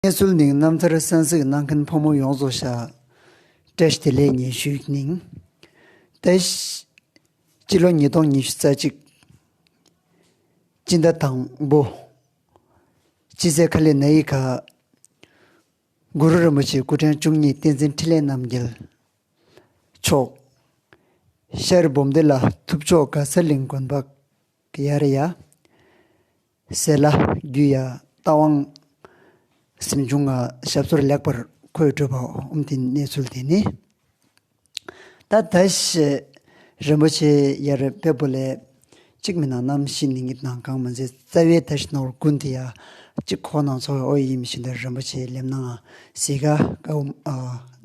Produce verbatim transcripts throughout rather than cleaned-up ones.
གནས་ཚུལ་ནིང་རྣམ་ཐར་གསན་གཟིགས་གནང་མཁན་ཕོ་མོ་ཡོངས་རྫོགས་ཤ་བཀྲ་ཤིས་བདེ་ལེགས་ཉེ་ཞུས་ནིང་། ཏེ་སྤྱི་ལོ་ཉིས་སྟོང་ཉི་ཤུ་རྩ་གཅིག་སྤྱི་ཟླ་དང་པོ་སྤྱི་ཚེས་ཁ་ལས་ན་ཡི་ཁ་གུ་རུ་རིན་པོ་ཆེ་སྐུ་ཕྲེང་བཅུ་གཉིས་བསྟན་འཛིན་འཕྲིན་ལས་རྣམ་རྒྱལ་མཆོག་ཤར་སྦོམ་སྡེ་ལ་ཐུབ་ཆོག་ག་ས་གླིང་དགོན་པ་ཡར་ཡ། སེ་ལ་རྒྱུད་ཡ་རྟ་དབང་གཟིམ་ཆུང་ང་ཞབས་སོར་ལེགས་པར་འཁོད་གྲུབ་པའོ། ཨོམ་དེ་གནས་ཚུལ་དེ་ནི། ད་ད་ཤེ་རིན་པོ་ཆེ་ཡར་ཕེབས་པོ་ལས་གཅིག་མི་ནང་གནམ་ཤི་ནིང་གི་ནང་གང་མ་མཛད་རྩ་བའི་ད་ཤི་ནོར་ཀུན་དེ་ཡ་གཅིག་ཁོ་ནང་ཚོ་ཨོ་ཡིམ་ཤིན་ད་རིན་པོ་ཆེ་ལེམ་ནང་སི་ག་ཀའུ་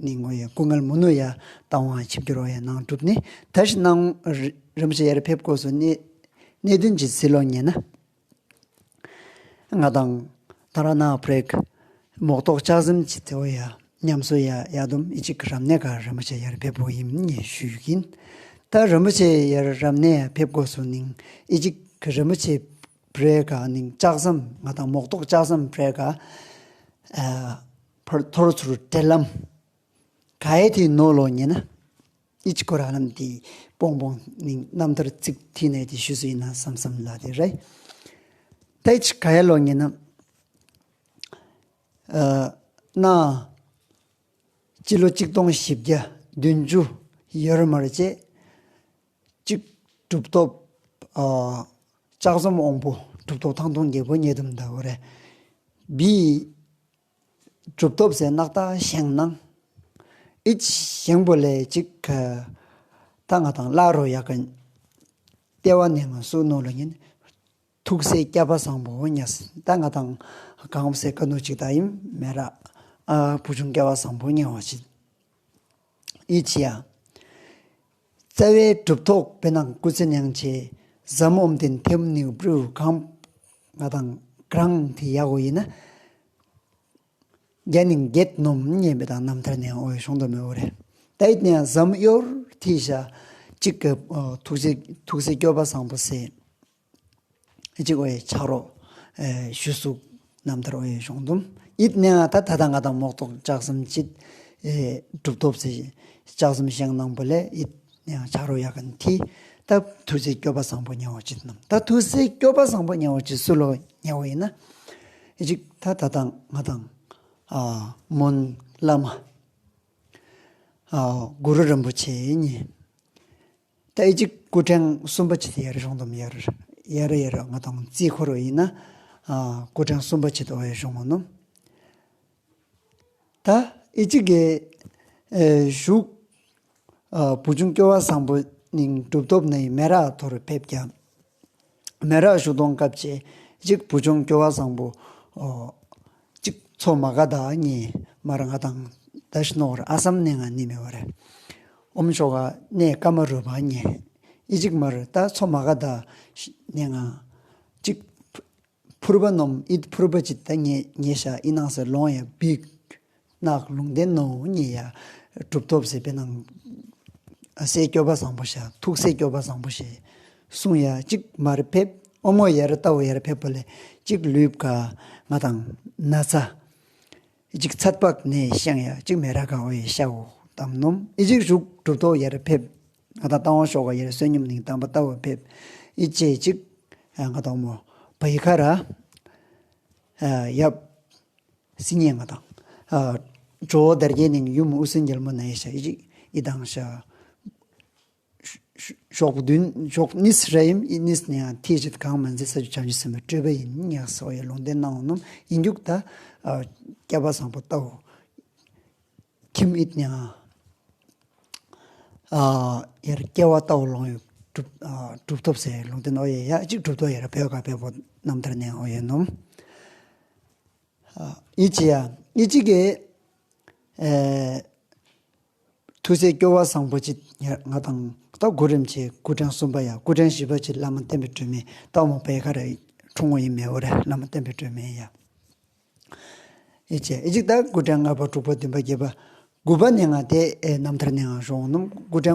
ནི་ངོ་ཡ་སྐུ་ངལ་མུ་ནུ་ཡ་བཏང་བ་ཆིབས་བསྒྱུར་བ་ཡ་ནང་གྲུབ་ནི་ད་ཤི་ནང་རིན་པོ་ཆེ་ཡར་ཕེབས་དགོས་སུ་ནི་གནད་དོན་གྱི་སི་ལོ་ཉེ་ན། ང་དང་ད་ར་ན་པྲེག་མོག་ཏོག་ལྕགས་ཟམ་ཅི་ཏེ་ཡ་ཉམས་གསོ་ཡ་ཡ་དུམ་ཨི་ཅིག་རབ་གནས་ག་རིན་པོ་ཆེ་ཡར་ཕེབས་པོ་ཡིན་ཉེ་ཞུ་ཡིན། ད་རིན་པོ་ཆེ་ཡར་རབ་གནས་ཕེབས་དགོས་སུ་ནིང་ཨི་ཅིག་རིན་པོ་ཆེ་པྲེ་ག་ནིང་ལྕགས་ཟམ་ང་དང་མོག་ཏོག་ལྕགས་ཟམ་པྲེ་ག་ཨ་ཕར་ཐོར་ཚུར་བྲེལ་ལམ་ག་ཡེ་དེ་ནོ་ལོ་ཉེ་ན། ཨི་ཅི་ཁོ་ར་ལམ་དེ་པོང་པོང་ནི་རྣམ་ཐར་ཚིག་ཐི་ནས་དེ་ཞུ་སུ་ཡིན་ན་བསམ་བསམ་ལ་དེ་རེད། ད་ཨི་ཅི་ག་ཡ་ལོ་ཉེ་ན། ཨ་ན་སྤྱི་ལོ་གཅིག་སྟོང་བཞི་བརྒྱ་བདུན་ཅུ་ཡར་མར་བཅས་གཅིག་གྲུབ་ཐོབ་ཨ་ལྕགས་ཟམ་དབང་པོ་གྲུབ་ཐོབ་ཐང་སྟོང་རྒྱལ་པོ་ཉེ་དུམ་ད་བོ་རེད། བི་གྲུབ་ཐོབ་ཟེར་ནག་ཏག་བཞེངས་གནང་། ཨི་ཅི་བཞེངས་པོ་ལས་ཅིག་ད་ང་དང་བླ་རོ་ཡག་གི་ལྟེ་བ་ནས་ང་སུ་ནོ་ལ་ཉིན་ཐུགས་སྲས་སྐྱབས་པ་བཟང་པོ་ཉ་ད་ང་དང་གང་སེ་ཀ་ནོ་ཅིག་ད་ཡིན་མེ་ར་ཨ་བུ་ཆུང་སྐྱབས་པ་བཟང་པོ་ཉ་བ་ཅིག་ཨི་ཅི་ཡ། རྩ་བའི་གྲུབ་ཐོབ་པའི་ནང་སྐུ་ཚེ་ཉང་ཆེ་ཟམ་ཨོམ་དེན་ཐེམ་ནིའུ་པྲུ་གང་ང་དང་གྲངས་དེ་ཡག་གོ་ཡིན་ན། རྒྱ་ནིང་རྒྱད་ནོམ་ཉེན་པའི་དང་རྣམ་ཐར་ནས་འོ་ཡི་ཤོང་དུ་མེ་འོ་རེད། ད་ཡིད་ནས་ཟམ་གཡོར་ཐི་ཤ་གཅིག་གི་ཐུགས་སྲས་ཐུགས་སྲས་སྐྱོབ་པ་བཟང་པོ་སེ་གཅིག་འོ་ཡི་ཆ་རོ་ཞུ་སུག་རྣམ་ཐར་འོ་ཡི་ཤོང་དུམ་ཡིད་ནས་ད་ད་ད་ང་དང་མོག་ཏོག་ལྕགས་ཟམ་ཅིག་གྲུབ་ཐོབ་སེ་ལྕགས་ཟམ་བཞེངས་གནང་པོ་ལས་ཡིད་ནས་ཆ་རོ་ཡག་གན་ཐི་ད་ཐུགས་སྲས་སྐྱོབ་པ་བཟང་པོ་ཉེ་འོ་ཅིག་རྣམ་ད་ཐུགས་སྲས་སྐྱོབ་པ་བཟང་པོ་ཉེ་འོ་ཅིག་སུ་ལོ་ཉེ་འོ་ཡིན་ན། ཨི་ཅིག་ད་ད་དང་ང་དང་ཨ་མོན་བླ་མ་ཨ་གུ་རུ་རིན་པོ་ཆེ་ཉེ། ད་ཨི་ཅིག་སྐུ་ཕྲེང་གསུམ་པ་ཅི་དེ་ཡར་ཤོང་དུམ་ཡར་ཡར་ཡར་ང་དང་རྩིས་འཁོར་ཡིན་ན་ཨ་སྐུ་ཕྲེང་གསུམ་པ་ཅི་དེ་འོ་ཡ་ཤོང་ངོ་ནོམ། ད་ཨི་ཅིག་གི་ཨེ་བཞུགས་ཨ་བུ་ཆུང་སྐྱོ་བ་བཟང་པོ་ནིང་གྲུབ་ཐོབ་ནས་མེ་རག་ཐོར་ཕེབས་ཀྱང་། མེ་རག་བཞུགས་གཏོང་སྐབས་ཅེ་གཅིག་བུ་ཆུང་སྐྱོ་བ་བཟང་པོ་ཨོ་གཅིག་མཚོ་མ་ག་དག་གཉིས་མར་ང་དང་ད་ཤི་ནོར་ཨ་སམ་ནས་ང་ནི་མེ་བ་རེད། ཨོམ་ཤོ་ག་ནས་ཀ་མ་རུ་བ་གཉིས་ཨི་གཅིག་མར་ད་མཚོ་མ་ག་དག་ནས་ང་གཅིག་ཕུར་པ་ནོམ་ཨིད་ཕུར་པ་ཅིག་ད་ངེ་ངེ་ཤ་ཨི་ནང་སེ་ལོང་ཡ་བིག་ནག་ལུང་བསྟན་ནོ་ཉེ་ཡ་གྲུབ་ཐོབ་སེ་པེ་ནང་ཨ་སེ་སྐྱོ་བ་བཟང་པོ་ཤ་ཐུགས་སེ་སྐྱོ་བ་བཟང་པོ་ཤེ་གསུང་ཡ་གཅིག་མར་ཕེབས་ཨོ་མོ་ཡར་ལྟ་བུ་ཡར་ཕེབས་པ་ལས་གཅིག་ལུས་ཀ་ང་དང་ན་ཚ་གཅིག་ཚད་པག་ནས་ཤང་ཡ་གཅིག་མེ་ར་ག་འོ་ཡ་ཤ་འོ་དམ་ནོམ་ཨི་གཅིག་བཞུགས་གྲུབ་ཐོབ་ཡར་ཕེབས། ང་དང་ཏང་ཝང་ཤོག་ག་ཡར་བསོད་སྙོམས་ནིང་དམ་པ་ལྟ་བུ་ཕེབས། ཨི་ཅེ་གཅིག་ང་དང་མོ་བ་ཡི་ཁ་ར་ཡབ་སི་ཉེ་ང་དང་ཇོ་བོ་དར་རྒྱས་ནིང་ཡུམ་ཨུ་སེན་རྒྱལ་མོ་ན་ཡི་ཤ་ཨི་ཅིག་ཨི་དང་ཤ་ཤོག་བདུན་ཤོག་ནིས་ར་ཡིམ་ཨི་ནིས་ནེ་ཡང་ཐི་ཅིག་གང་མ་འཛི་ས་ཆུ་བྱང་ཆུ་སེམས་པའི་སྤྲོས་པ་ཡིན་ཉག་སོ་ཡ་ལུང་བསྟན་གནང་ནོམ་ཨིན་རྒྱུག་ད་སྐྱབས་པ་བཟང་པོ་ལྟ་བུ། ཁྱིམ་ཨིད་ནེ་ཡང་ཨ་ཡར་སྐྱེ་བ་ལྟ་བུ་ལོང་ཡོད་གྲུབ་ཨ་གྲུབ་ཐོབ་ཟེར་ལུང་བསྟན་ཨོ་ཡེ་ཡ་གཅིག་གྲུབ་ཐོབ་ཡར་བོད་ཀ་བོད་པོ་རྣམ་ཐར་ནས་ཨོ་ཡེ་ནོམ། ཨ་ཨི་ཅི་ཡ་ཨི་ཅི་གེ་ཨེ་ཐུགས་སྲས་སྐྱོ་བ་བཟང་པོ་ཅིག་ང་དང་ད་གུ་རིམ་ཆེ་སྐུ་ཕྲེང་གསུམ་པ་ཡ་སྐུ་ཕྲེང་བཞི་པ་ཅིག་བླ་མ་བསྟན་པའི་སྒྲོན་མེ་ལྟ་བུ་མོ་བོད་ཀ་ར་འཁྲུངས་པ་ཡིན་མེད་འོ་རེ་བླ་མ་བསྟན་པའི་སྒྲོན་མེ་ཡ། ཨི་ཅེ་ཨི་ཅིག་ད་སྐུ་ཕྲེང་ལྔ་པ་དྲུག་པ་བདུན་པ་བརྒྱད་པ་དགུ་པ་ནས་ང་དེ་ཨེ་རྣམ་ཐར་ནས་ང་ཤོང་ནོམ་སྐུ་ཕྲེང་